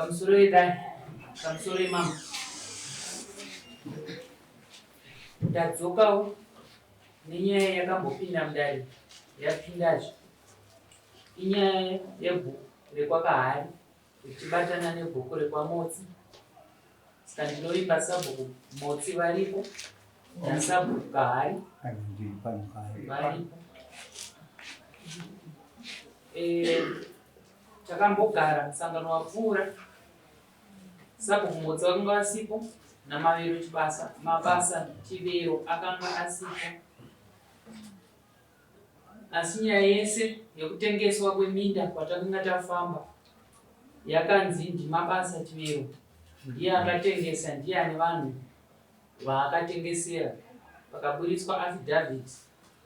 Pamusoro yedare, pamusoro yemambo. Ndadzokawo nenyaya yakambopinda mudare yapindazve. Inyaya yebhuku rekwaKahari richibatana nebhuku rekwaMotsi. Saka ndinovimba sabhuku Motsi varipo nasabhuku Kahari varipo. Eh, takambogara musangano wapfuura sabhuku Motsi vakanga vasipo naMavero Chibasa mabasa Chivero akanga asipo. Asi nyaya yese yekutengeswa kweminda kwatakanga tafamba yakanzi ndiMabasa Chivero ndiye akatengesa ndiye ane vanhu vaakatengesera. Pakaburitswa affidavit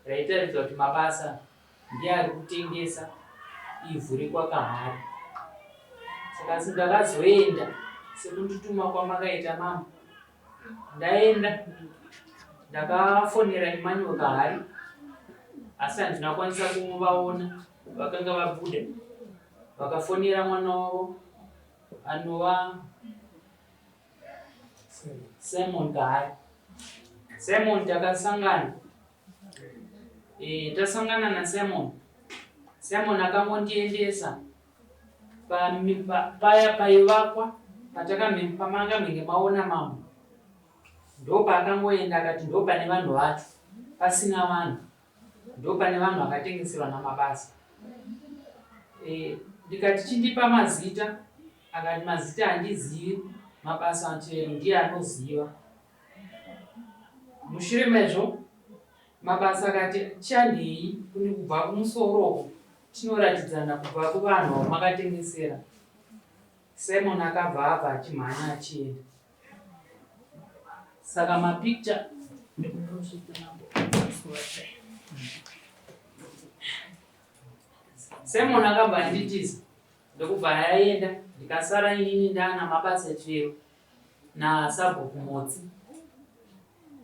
raitaridza kuti Mabasa ndiye ari kutengesa ivhu rekwaKahari. Saka asi ndakazoenda sekundituma kwamakaita mama. Ndaenda ndakafonera Emmanuel Kahari asi handina kukwanisa kuvaona vakanga vabuda vakafonera mwana wavo anova Simon Kahari. Simon takasangana e, tasangana naSimon. Simon akangondiendesa paya paivakwa pamanga menge maona mambo ndopaakangoenda akati ndopane vanhu vacho pasina vanhu ndopane vanhu vakatengeserwa namabasa e, ndikati chindipa mazita akati mazita handizivi mabasa chero ndiye anoziva mushure mezvo mabasa akati chandei kuni kubva kumusoro uko Tinoratidzana kubva kuvanhu vamakatengesera. Simon akabva abva achimhanya achienda. Saka mapicture Simon akabva anditiza ndokubva aenda ndikasara inini ndana mabasa chero nasabhuku Motsi.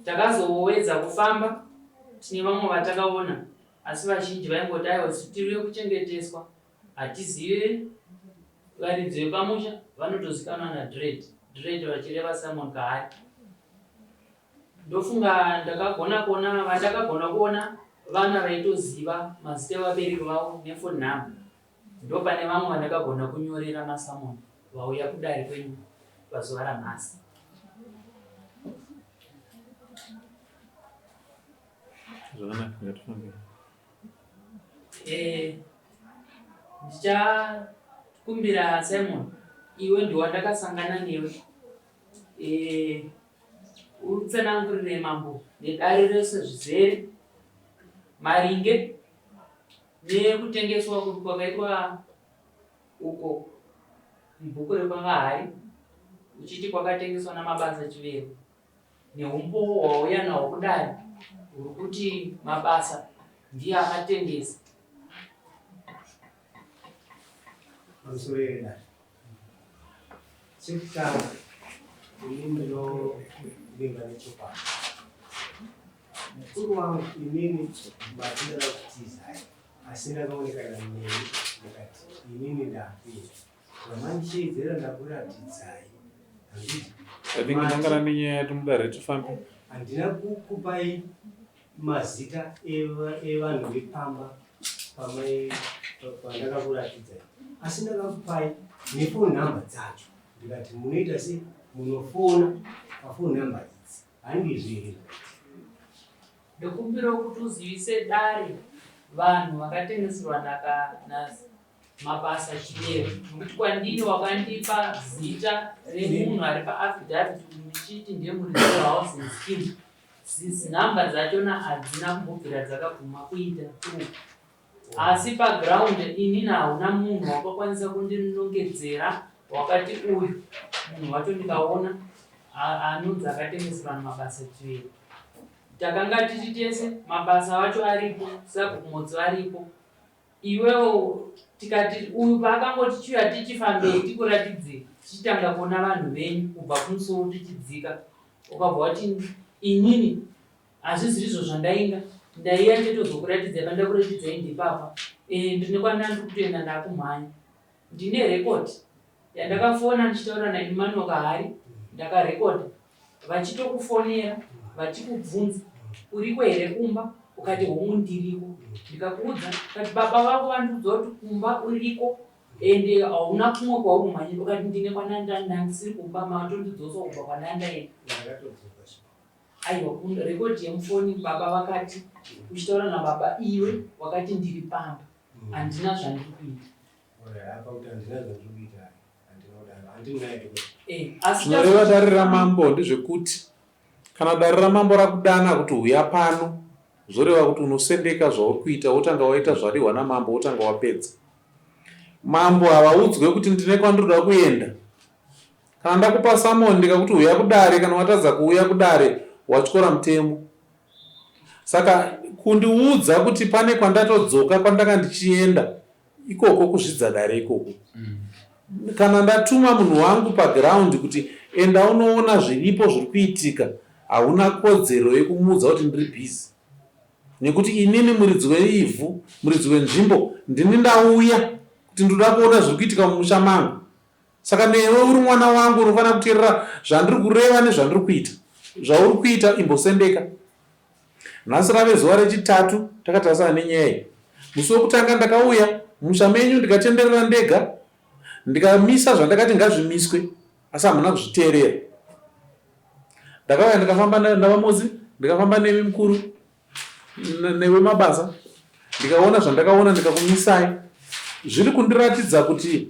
Takazowedza kufamba tine vamwe vatakaona Asi vazhinji vaingoti aiwa isu tiri vekuchengeteswa hatizive varidzi vepamusha vanotozikanwa naDread, Dread vachireva Simon Kahari. Ndofunga ndakagona kuona vandakagona kuona vana vaitoziva mazita evabereki vavo nefoni number. Ndopane vamwe vandakagona kunyorera masamoni vauya kudare kwenyu pazuva ranhasi. Zvakanaka, ngatifambe. Eh, ndichakumbira Simon, iwe ndiwe wandakasangana newe. Eh, utsanangurire mambo nedare rese zvizere maringe nekutengeswa kwakaitwa uko mubhuku rekwaVahari uchiti kwakatengeswa naMabasa Chivero. Nehumbowo hwauya nahwo kudare huri kuti Mabasa ndiye akatengesa. Pamusoro yedare. Chekutanga, ini ndinovimba nechokwadi. Mukuru wangu inini matinoda kutizai asi ndakaonekana nemi ndikati inini ndapinda. Zvamandisheedzera ndakuratidzai. Handiti? I think nangana nenyaya yatomudare tifambe. Handina kukupai mazita evanhu vepamba pamai pandakakuratidzai asi ndakakupai nefoni number dzacho ndikati munoita se munofona pafoni number idzi handizvo here Ndokumbirawo kuti uzivise dare vanhu vakatengeserwa nhaka Mabasa Chivero nokuti kwandiri wakandipa zita remunhu ari paaffidavit ndichiti ndiye muridzi wehousing scheme zinhamba dzachona hadzina kumbobvira dzakabvuma kuita through asi paground inini hauna munhu wakakwanisa kundinongedzera wakati uyu munhu wacho ndikaona anonzi akatengeserwa mabasa Chivero takanga tiri tese mabasa acho aripo sabhukumotsi varipo Iwewo tikati uyu paakangoti chiuya tichifambei tikuratidze tichitanga kuona vanhu venyu kubva kumusoro tichidzika ukabva wati inini hazvizirizvo zvandainga ndaiya nditozokuratidzai pandakuratidzai ndipapa e, ndine kwandanga ndiri kutoenda ndakumhanya ndine record. Yandakafona ndichitaura naEmmanuel Kahari ndakarekodha vachitokufonera vachikubvunza uriko here kumba ukati hongu ndiriko ndikakuudza kati baba vako vandiudza kuti kumba uriko ende hauna kumwe kwauri kumhanyira ukati ndine kwanandandandisiri kumba matondidzosa kubva kwanandaenda. Aiwa record yemufoni baba vakati uchitaura nababa iwe wakati ndiri pamba handina zvandiri kuita. Zvinoreva dare ramambo ndezvekuti kana dare ramambo rakudana kuti huya pano zvoreva kuti unosendeka zvauri kuita wotanga waita zvarihwa namambo wotanga wapedza. Mambo havaudzwe kuti ndine kwandinoda kuenda. Kana ndakupa summon ndikakuti huya kudare kana watadza kuuya kudare watyora mutemo. Saka kundiudza kuti pane kwandatodzoka kwandanga ndichienda ikoko kuzvidza dare ikoko. Kana ndatuma munhu wangu paground kuti enda unoona zviripo zviri kuitika hauna kodzero yekumuudza kuti ndiri busy. Nekuti inini muridzi weivhu, muridzi wenzvimbo ndini ndauya kuti ndinoda kuona zviri kuitika mumusha mangu. Saka newe uri mwana wangu unofanira kuteerera zvandiri kureva nezvandiri kuita. Zvauri kuita imbosendeka. Nhasi rave zuva rechitatu takatarisana nenyaya iyi. Musi wekutanga ndakauya mumusha menyu ndikatenderera ndega ndikamisa zvandakati ngazvimiswe asi hamuna kuzviteerera. Ndakauya ndikafamba navaMozi ndikafamba nemi mukuru newe mabasa ndikaona zvandakaona ndikakumisai zviri kundiratidza kuti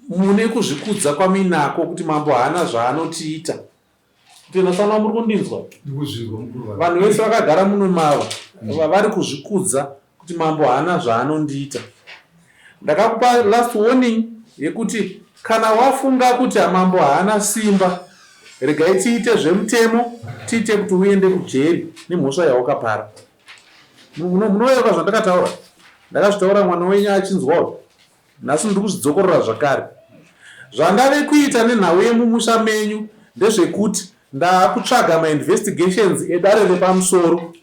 mune kuzvikudza kwamuinako kuti mambo haana zvaanotiita. Tinofanira muri kundinzwa. Vanhu vese vakagara muno mava vari kuzvikudza kuti mambo haana zvaanondiita. Ndakakupa last warning yekuti kana wafunga kuti mambo haana simba regai tiite zvemutemo tiite kuti uende kujeri nemhosva yawakapara. Munoyeuka zvandakataura? Ndakazvitaura mwana wenyu achinzwawo. Nhasi ndiri kuzvidzokorora zvakare. Zvandave kuita nenhau yemumusha menyu ndezvekuti ndaakutsvaga mainvestigations edare repamusoro.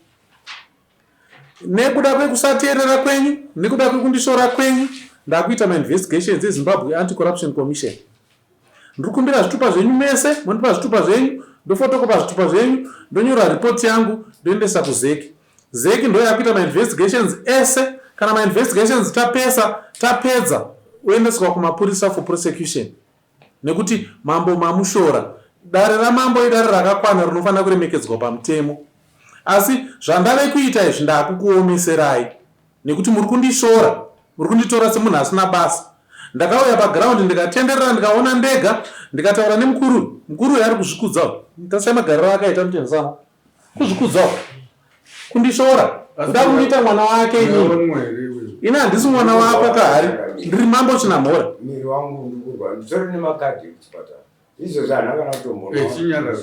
Nekuda kwekusateerera kwenyu, nekuda kwekundishora kwenyu, ndakuita mainvestigations eZimbabwe Anti-Corruption Commission. Ndiri kumbira zvitupa zvenyu mese, mondipa zvitupa zvenyu, ndofotokopa zvitupa zvenyu, ndonyora report yangu, ndoendesa kuZEC. ZEC ndo yakuita mainvestigations ese. Kana mainvestigations tapesa, tapedza, oendeswa kumapurisa for prosecution. Nekuti mambo mamushora. Dare ramambo idare rakakwana rinofanira kuremekedzwa pamutemo. Asi zvandave kuita izvi ndakukuomeserai. Nekuti muri kundishora, muri kunditora semunhu asina basa. Ndakauya paground ndikatenderera ndikaona ndega ndikataura nemukuru. Mukuru uyu ari kuzvikudza uyu. Tarisai magariro akaita mutenzana. Kuzvikudza uku. Kundishora. Kuda kundiita mwana wake inini. Ini handisi mwana wako kahari. Ndiri mambo Chinamhora. Miri wangu uri kurwadza. Nditori nemakadhi ekuchipatara. Izvozvi handina kana kutomboona.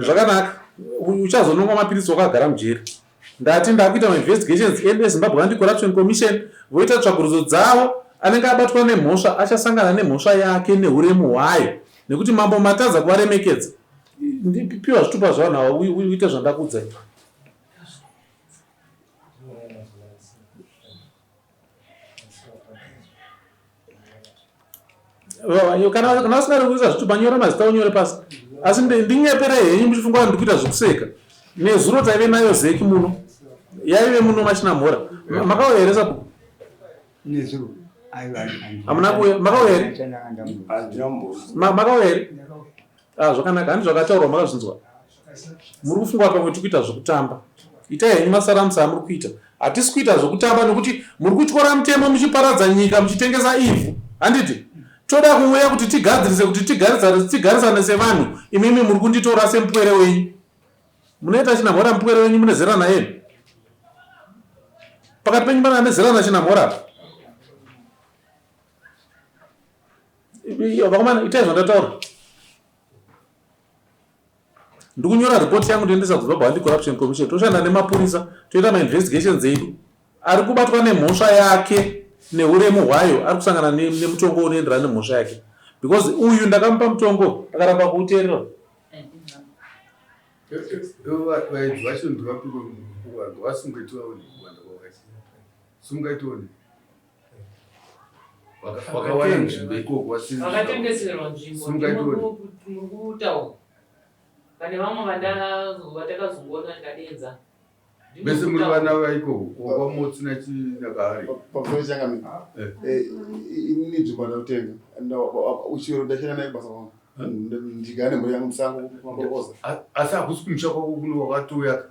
Zvakanaka. Uchazonongwa mapiritsi wakagara mujeri. Ndati ndakuita mainvestigations edu eZimbabwe Anti-Corruption Commission voita tsvakurudzo dzavo. Anenge abatwa nemhosva achasangana nemhosva yake nehuremu hwayo nekuti mambo matadza kuvaremekedza. Piwa zvitupa zvevanhu ava uite zvandakuudza. Kana kana usingadi kuisa zvitupa nyora mazita unyore pasi. Asi ndinyepere henyu muchifunga kuti ndikuita zvekuseka. Nezuro taive nayo zeki muno. Yaive muno machinamhora. Makauya here sabhuku? Nezuro. Hamuna kuuya. Makauya here? Makauya here? Ah, zvakanaka. Handi zvakataurwa makazvinzwa. Muri kufunga pamwe tiri kuita zvekutamba. Itai henyu masaramusi amuri kuita. Hatisi kuita zvekutamba nekuti muri kutyora mutemo muchiparadza nyika muchitengesa ivhu. Handiti? Toda kuuya kuti tigadzirise kuti tigarisane sevanhu. Imimi muri kunditora semupwere wenyu. Munoita Chinamhora mupwere wenyu mune zera naye. Pakati penyu pana ane zera naChinamhora. Vakomana itai zvandataura. Ndikunyora report yangu ndoendesa kuZimbabwe Anti-Corruption Commission. Toshanda nemapurisa, toita mainvestigations edu. Ari kubatwa nemhosva yake neuremu hwayo ari kusangana nemutongo unoenderana nemhosva yake. Because uyu ndakamupa mutongo akaramba kuuteerera. Vaidzi vacho ndivapi vanhu vasungaitiwaone kuwanda kwavakaita. Sungaitione. Vakawana nzvimbo ikoko vasiri vakatengeserwa nzvimbo Simukai tione. muri kutaura pane vamwe vatakazongoona tikadedza. Vese muri vana vaikoko kwaMotsi naChinakahari. Pamusoro changamire. Inini nzvimbo handina kutenga. Uchiro ndashanda naye kubasa kwangu. Ndigara nemhuri yangu musango kumakorokoza. Asi hakusi kumusha kwako kuno wakatouya.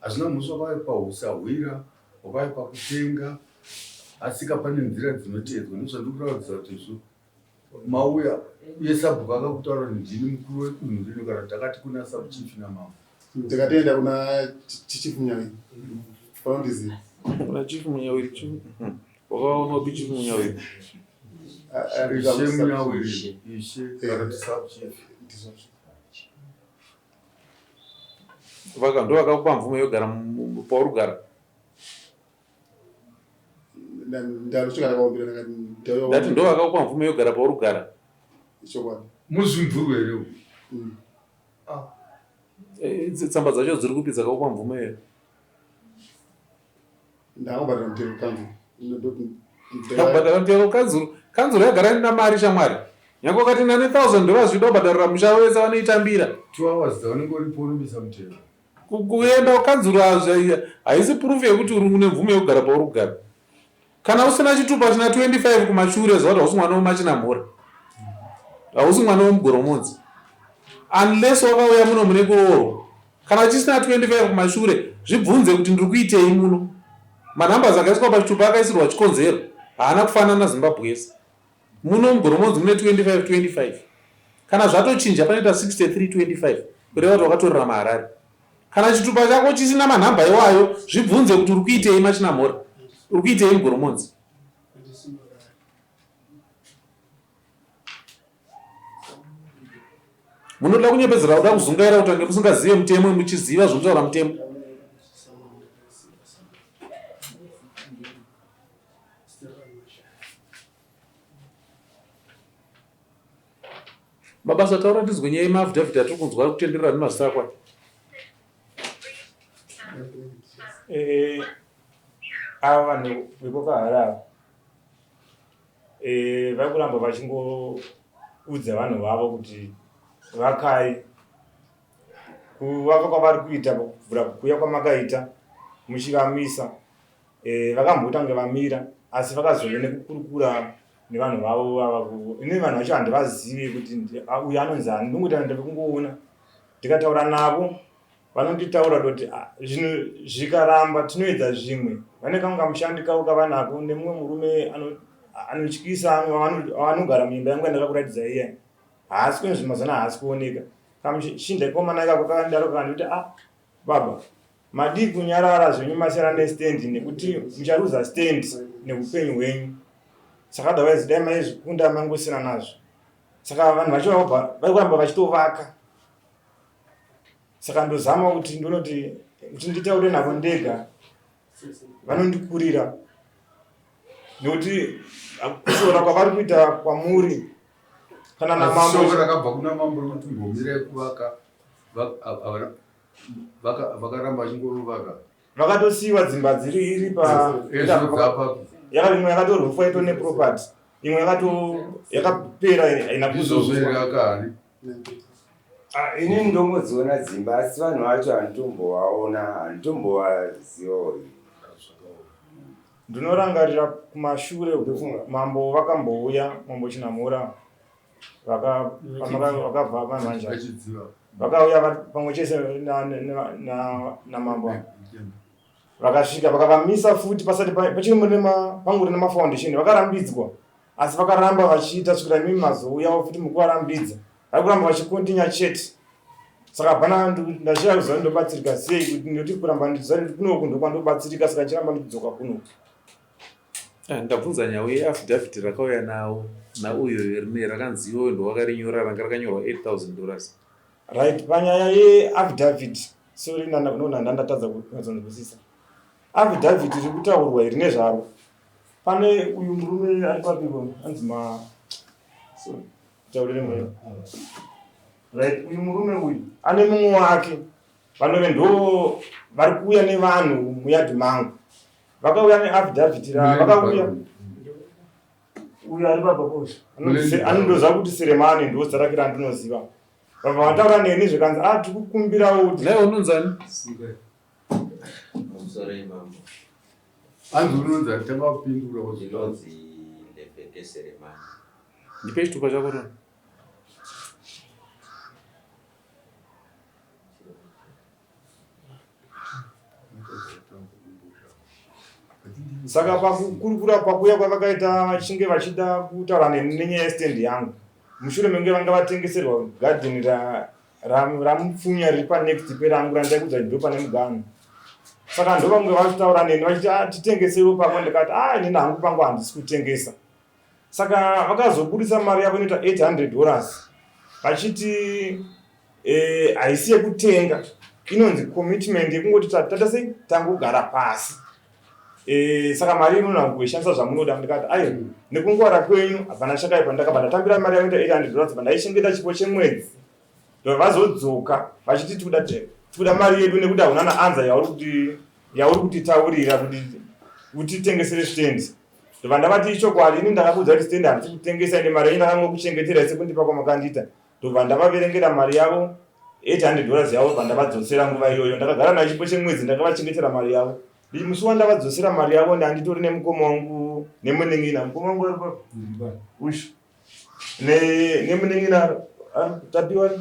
Hazvina mhosva wakauya pahusahwira, wakauya pakutenga. Asika pane nzira dzinoteedzwa ndozvandiri kuratidza kuti izvo mauya uye sabhuku akakutaura kuti ndini mukuru wedunhu rino kana takati kuna sabuchief namambo. Ndakatoenda kuna Chief Munyawiri. Panondiziva. Kuna Chief Munyawiri, Chief wakaona kupi Chief Munyawiri? Ishe Munyawiri, Ishe kana kuti sabuchief. Ndizvozvo. Vaka ndo vakakupa mvumo yekugara pauri kugara. Ndandosvika ndakaombera ndakati Ndati ndo vakakupa mvumo yekugara pauri kugara. Chokwadi. Muzvimvurwe here uyu? Tsamba dzacho dziri kupi dzakakupa mvumo iyoyo? Ndakabhadhara mutero kukanzuru. Ndakubhadhara mutero kukanzuru. Kanzuru yagara ina mari shamwari. Nyange ukati nane 1000 dollars zvida kubhadharira musha wese vanoitambira. 2 hours dzaunenge uripo unobisa mutero. Kuenda kukanzuru haisi proof yekuti uri une mvumo yekugara pauri kugara. Kana usina chitupa china 25 kumashure ziva kuti hausi mwana wemachinamhora. Hausi mwana wemugoromonzi. Unless wakauya muno mune kuroorwa. Kana chisina 25 kumashure zvibvunze kuti ndiri kuitei muno. Manumbers akaiswa pachitupa akaisirwa chikonzero. Haana kufanana Zimbabwe yese. Muno mugoromonzi mune 25 25. Kana zvatochinja panoita 63 25 kureva kuti wakatorera maHarare. Kana chitupa chako chisina manhamba iwayo zvibvunze kuti uri kuitei machinamhora. Uri kuitei mugoromonzi. Munoda kunyepedzera kuda kuzungaira kuti ange musingazive mutemo muchiziva zvinotaura mutemo. Mabasa taura tizwe nyaya yemaafidhavhiti atiri kunzwa kutenderera nemazita ako aya. Ava vanhu vekwaKahara ava vari kuramba vachingoudza vanhu vavo kuti vakai kuvaka kwavari kuita kuvhura kuuya kwamakaita muchivamisa. Vakamboita kunge vamira asi vakazove nekukurukura nevanhu vavo vava ini vanhu vacho handivazivi kuti uyu anonzi ani, ndingoita ndiri kungoona ndikataura navo vanonditaura kuti zvinhu zvikaramba tinoedza zvimwe. Vane kamwe kamushandi kavo kavanako nemumwe murume anotyisa anogara muimba yangu yandakakuratidza iya, haasi kuenda mazana, haasi kuoneka. Kamushinda komana ikako kakandidaro kakanditi baba madii kunyarara zvenyu masiyana nestand nekuti mucharuza stand neupenyu hwenyu, saka otherwise dai maizvikunda mangosiyana nazvo. Saka vanhu vacho vari kuramba vachitovaka, saka ndozama kuti ndonoti kuti nditaure navo ndega vanondikurira nekuti kushora kwavari kuita kwamuri kana namambo. Shoko rakabva kuna mambo rekuti mbomirai kuvaka, vakaramba vachingovaka. Vakatosiyiwa dzimba dziri iri pa imwe yakatorufwa ito neproperty, imwe yakapera haina Izvozvo here akahari? Inini ndongodziona dzimba asi vanhu vacho handitombovaona, handitombovazivawo. Ndinorangarira kumashure mambo vakambouya, mambo Chinamhora vakabva pamhanja vakauya pamwe chese namambo, vakasvika vakavamisa futi pasati pachiri panguri nemafoundation, vakarambidzwa asi vakaramba vachiita svikira imimi mazouyawo futi mukuvarambidza, vari kuramba vachikontinya chete. Saka hapana ndashaya kuziva ndobatsirika sei kuti ndoti kuramba ndiziva kunoku ndokwandobatsirika, saka ndichiramba ndichidzoka kunoku. Ndabvunza nhau yeaffidavit rakauya nawo nauyo rine rakanzi iwewe ndowakarinyora, ranga rakanyorwa $8000. Right, panyaya yeaffidavit, sorry, nona ndandatadza kunyatsokunzwisisa. Affidavit riri kutaurwa iri nezvaro, pane uyu murume ari papiko anzi ma sorry taurire mweyo. Right, uyu murume uyu ane mumwe wake vanove ndo vari kuuya nevanhu muyadhi mangu, vakauya neaffidavit vakauya. Uyo ari papa posha anondoziva kuti Seremani ndo zita rake randinoziva. Vabva vataura neni zvikanzi a ah, tikukumbirawo kuti Naye unonzani? Anzi unonzani tanga kupindura. Ndinonzi Levete Seremani. Ndipe chitupa chako tona. Saka pakukurukura pakuya kwavakaita vachinge vachida kutaura neni nenyaya yestand yangu mushure menge vanga vatengeserwa gadheni ramupfunya riri panext perangu randaikudza ndo pane muganhu. Saka ndovange vachitaura neni vachiti ah, titengesewo pamwe. Ndikati a ah, inini hangu pangu handisi kutengesa. Saka vakazoburitsa mari yavo inoita 800 dollars vachiti eh, haisi yekutenga, inonzi commitment yekungoti tata sei tangogara pasi. Eh, saka mari inona kuishandisa zvamunoda. Ndikati ayo nekungwara kwenyu hapana chakaipa. Ndakabva ndatambira mari yangu inoita 800 dollars, ndaichengeta chipo chemwedzi. Vazodzoka vachiti tikuda mari yedu nekuti hauna naanza yauri kutitaurira kuti utitengesere stand. Ndobva ndavati ichokwadi, ini ndakakuudza kuti stand handisi kutengesa, ende mari yenyu ndakangokuchengetera sekundipa kwamakandiita. Ndobva ndavaverengera mari yavo 800 dollars yavo, bva ndavadzosera nguva iyoyo. Ndakagara nayo chipo chemwedzi, ndakavachengetera mari yavo. Musi wandavadzosera mari yavo ndanditori nemukoma wangu nemunin'ina. Mukoma wangu ari papi? Ushu. Nemunin'ina Tapiwa.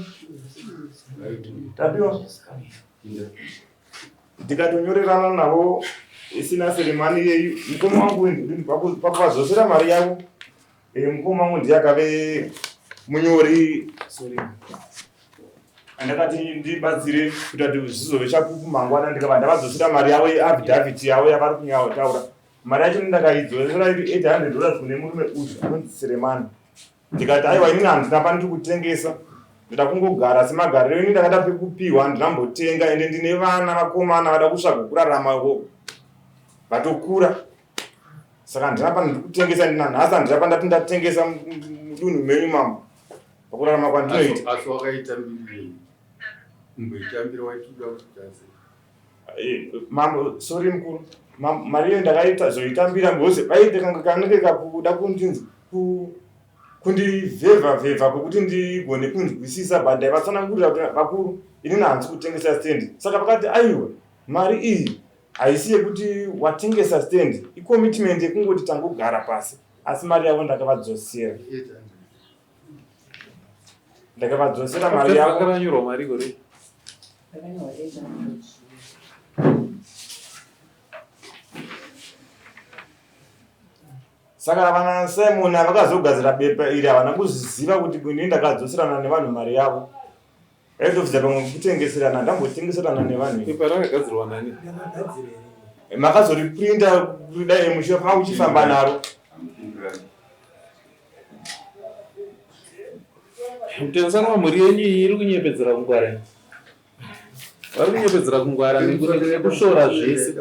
Tapiwa. Ndikatonyorerana navo isina serimani yeyi. Mukoma wangu pakuvadzosera mari yavo, mukoma wangu ndiye akave munyori. Sorry. Andakati ndibatsire kuita kuti zvizove chapupu mangwana. Ndikabva ndavadzosera mari yavo yeaffidavit yavo yavari kunyautaura. Mari yacho ndakaidzosera iri 800 dollars kune murume uyu anonzi Seremani. Ndikati aiwa, inini handina pandiri kutengesa, ndoda kungogara semagariro ini ndakada pekupiwa, handinambotenga, ende ndine vana vakomana vada kutsvaga kurarama vatokura, saka handina pandiri kutengesa. Ndina nhasi handina pandati ndatengesa mudunhu menyu mambo pakurarama kwandinoita. Asi wakaitambirei? Umboitambira waitoda kuti tase. Mambo, sorry mukuru, mari iyo ndakaita zoitambira because vaite kange kanenge kakuda kundinzi kundivhevha vhevha kwekuti ndigone kunzwisisa, but ndaivatsanangurira kuti vakuru, inini handisi kutengesa stand. Saka vakati aiwa, mari iyi haisi yekuti watengesa stand, icommitment yekungoti tangogara pasi. Asi mari yavo ndakavadzosera, ndakavadzosera mari yavo. Yakanyorwa mari gore. Saka vana Simon vakazogadzira bepa iri havana kuzviziva kuti ini ndakadzoserana nevanhu mari yavo. Aitofidza pamwe kutengeserana, ndambotengeserana nevanhu. Bepa rakagadzirwa nani? Makazoriprinda kudai muchifamba uchifamba naro. Mutengesa mhuri yenyu iyi iri kunyepedzera kungwara. Vari kunyepedzera kungwara nekushora zvese.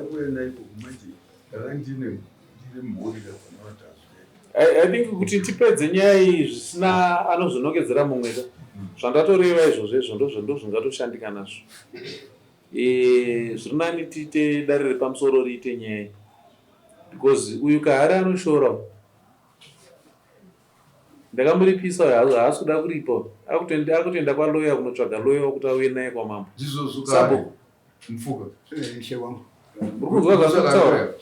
I think kuti tipedze nyaya iyi zvisina anozvinongedzera mumwe ka. Zvandatoreva izvozvo izvo ndozvingatoshandika nazvo. Zviri nani tiite dare repamusoro riite nyaya iyi. Because uyu kahari anoshora. Ndakamuripisa uyu haasi kuda kuripa. Akutoenda kwa lawyer kunotsvaga lawyer wekuti auye naye kwamambo. Ndizvozvo Sabhuku. Mupfuka. Ishe wangu. Uri kunzwa zvandiri kutaura?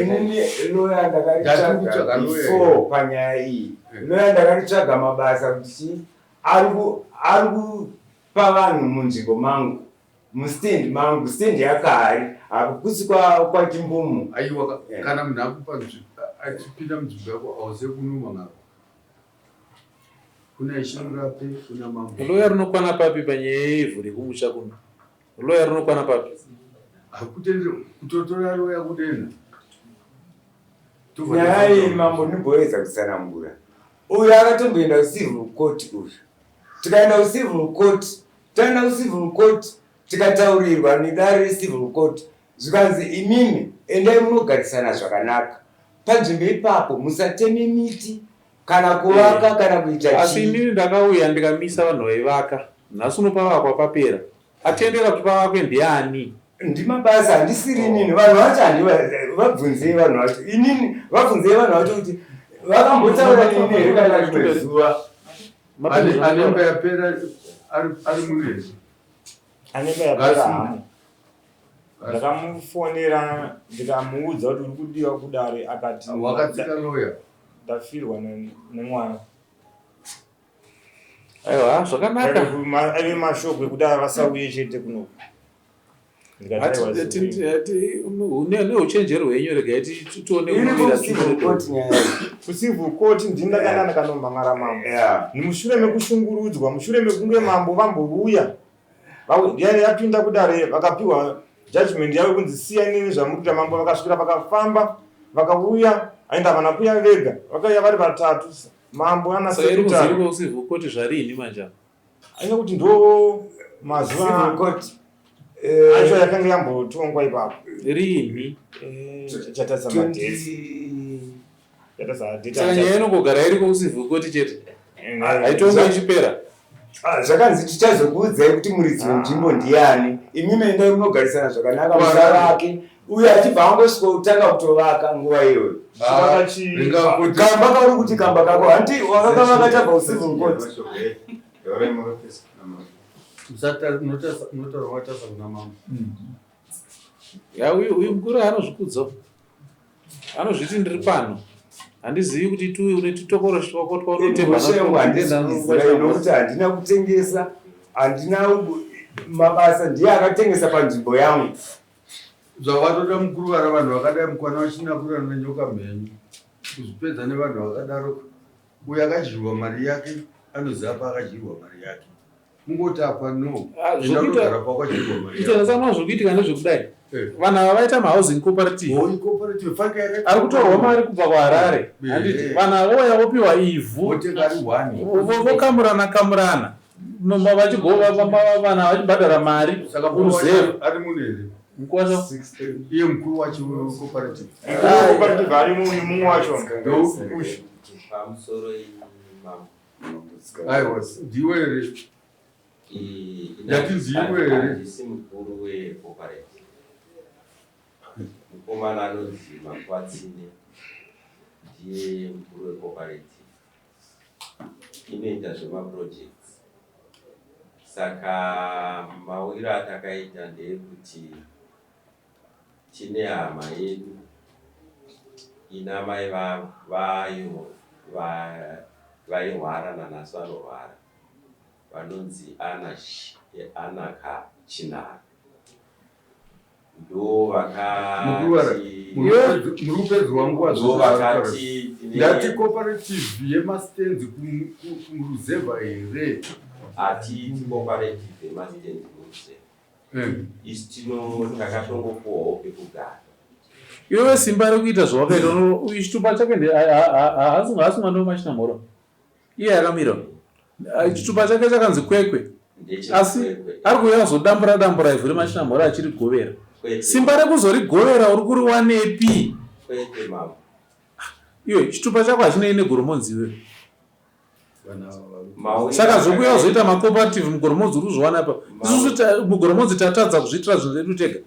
Inini loya ndakaritsvaga before panyaya iyi. Loya ndakaritsvaga mabasa kuti chii ari kupa vanhu munzvimbo mangu, mustand mangu, stand yakahari hakusi kwaChimbumu. Aiwa, kana munhu akupa achipinda munzvimbo yako hauzive kunomangara. Kuna Ishe Murape, kuna mambo. Loya rinokwana papi panyaya yeivhu rekumusha kuno? Loya rinokwana papi? Hakutendere kutotora loya kudena. Nyaya iyi mambo ndimboedza kutsanangura. Uyu akatomboenda kucivil court uyu. Tikaenda kucivil court, taenda kucivil court tikataurirwa nedare recivil court zvikanzi imimi endai munogarisana zvakanaka panzvimbo ipapo, musateme miti kana kuvaka kana kuita Asi chii. inini ndakauya ndikamisa vanhu vaivaka. Nhasi uno pavakwa papera. Atendera kuti pavakwe ndiani? Ndimabasa, handisiri inini. Vanhu vacho vabvunzei vanhu vacho, inini vabvunzei vanhu vacho kuti Vakambotaura neni here kana rimwe zuva? Anemba yapera ari munezi. Anemba yapera hamo. Ndakamufonera ndikamuudza kuti uri kudiwa kudare akati wakatsika lawyer. Ndafirwa nemwana. Aiwa zvakanaka. Aive mashoko ekuti vasauye chete kunoku. Neuchenjeri hwenyu regai tione kucivil court ndini ndakanana kanomhan'ara mambo mushure mekushungurudzwa mushure mekunge mambo vambouya yapinda kudare vakapiwa judgment yavo kunzi siyanei nezvamuri kuita mambo vakasvikira vakafamba vakauya aenda havana kuuya vega vakauya vari vatatu mambo ana sekutari court zvarini manje aina kuti ndo mazuva court eh, acho yakanga yambotongwa ipapo rini eh, chatasa madhesi saka nyaya inongogara iriko kucivil court chete eh, haitonge ichipera ah, zvakanzi tichazokuudzai kuti muridzi wenzvimbo ah. ndiyani imi mendai munogarisana zvakanaka musavake uyo achibva angosvika kutanga kutovaka nguva iyoyo ah, kamba kauri kuti kamba kako hanti wakakavaka chabva ucivil court Ya uyu uyu mukuru anozvikudza. Anozviti ndiri pano. Handizivi kuti tu une tutokoro twako twaunotemba nokuti handina kutengesa handina mabasa ndiye akatengesa panzvimbo yangu. Zvavatoda mukuru vara vanhu vakadai mukwana vachinakurana nenyoka mhenyu kuzvipedza nevanhu vakadaro uyo akadyirwa mari yake anoziva paakadyirwa mari yake kungoti apa no ah, zvinogara pawakadyirwa mari yako itasanwa zvikuitika ndezvekudai eh. vanhu ava vaita mahousing cooperative ari kutorwa mari kubva kuharare eh. handiti vanhu ava vouya vopiwa ivhu vokamurana kamurana vachigova vanhu ava vachibhadhara mari kuruzevha ari munhu here Mkwasha iye mukuru wacho wecooperative cooperative ari mumwe wacho pamusoro mambo aiwa ndiwe here ndati ndiwe here handisi mukuru wecooperative mukomana anonzi makwatsine ndiye mukuru wecooperative inoita zvemaprojects saka mawiro atakaita ndeekuti tine hama yedu ina mai vayo vairwara nanhasi vanorwara vanonzi Anna Anna Chinhara muri kupedzwa nguva ndati cooperative yemastands kumuruzevha here hatiiti cooperative yemastands kumuruzevha eh. isi tino takatongopuwawo pekugara iwewe simba rekuita zvawakaita chitupa chake haasi mwana wemachina mhoro iye akamira chitupa chake chakanzi kwekwe asi ari kuuya kuzodambura dambura ivhu remachinamhora achirigovera simba rekuzorigovera uri kuriwanepi iwe chitupa chako hachinei negoromonzi iwe saka zvokuuya kuzoita macooperative mugoromonzi uri kuzviwana pa isusu mugoromonzi tatadza kuzviitira zvinhu zvedu tega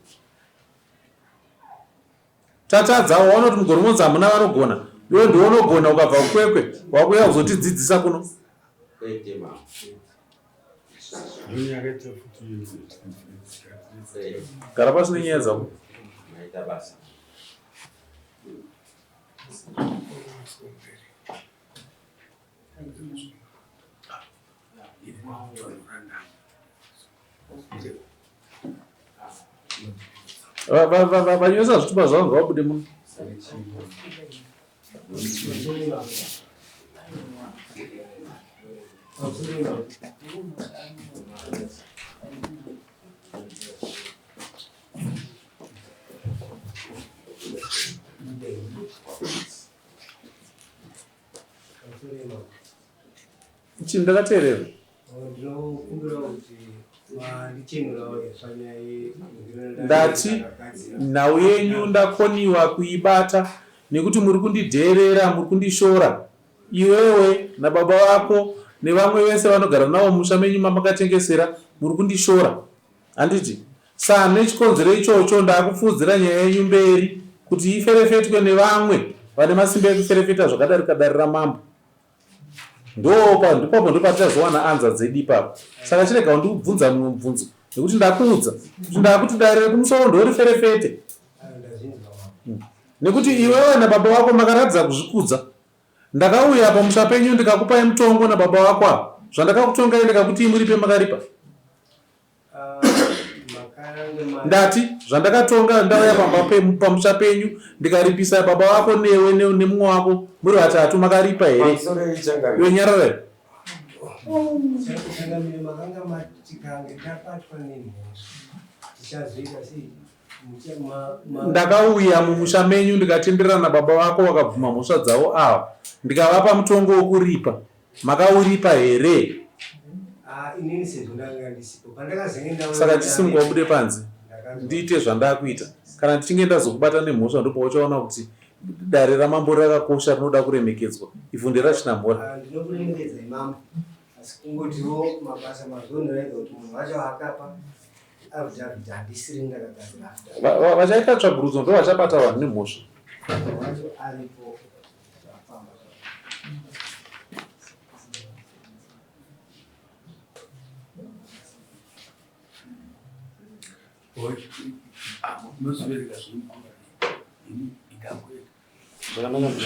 Tatadza waona kuti mugoromonzi hamuna vanogona iwe ndiwe unogona ukabva kukwekwe wakuuya kuzotidzidzisa kuno. Gara pasi nenyaya dzako. Vanyosa zvitupa zvavo ngavabude muno. Chii ndakateerera. Ndati nhau yenyu ndakoniwa kuibata nekuti muri kundidheerera, muri kundishora. Iwewe nababa vako nevamwe vese vanogara navo mumusha menyu mamakatengesera muri kundishora. Handiti? Sa nechikonzero ichocho ndakupfuudzira nyaya yenyu mberi kuti iferefetwe nevamwe. Vane masimba ekuferefeta zvakadarika dare ramambo. Ndopa ndipapo ndopatichazowana anza dzedu ipapo. Saka chirega kundibvunza mumwe mubvunzo nekuti ndakuudza kuti ndakuti dare rekumusoro ndoriferefete. Nekuti iwewe nababa vako makaratidza kuzvikudza. Ndakauya pamusha penyu ndikakupai mutongo nababa vako ava. Zvandakakutongai ndikakutii muripe makaripa. Ndati zvandakatonga ndauya pamba pamusha penyu ndikaripisa baba vako newe nemumwe wako muri vatatu makaripa here? Iwe nyarara. Ndakauya mumusha menyu ndikatenderana nababa vako vakabvuma mhosva dzavo ava ndikavapa mutongo wokuripa. Makauripa here? Ah, inini sezvo ndanga ndisipo pandakazenge ndauya Saka chisimuka ubude panze ndiite zvandakuita. Kana ndichinge ndazokubata nemhosva ndopauchaona kuti dare ramambo rakakosha rinoda kuremekedzwa. Ivhu nderachinamhora. Ah, ndinokuremekedzai mambo asi kungotiwo mabasa mazoniraidza kuti munhu wacho akapa affidavit handisiri ndakagadzira affidavit. Vachaita tsvagurudzo ndovachabata vanhu nemhosva. Munhu wacho aripo. Zvakanaka.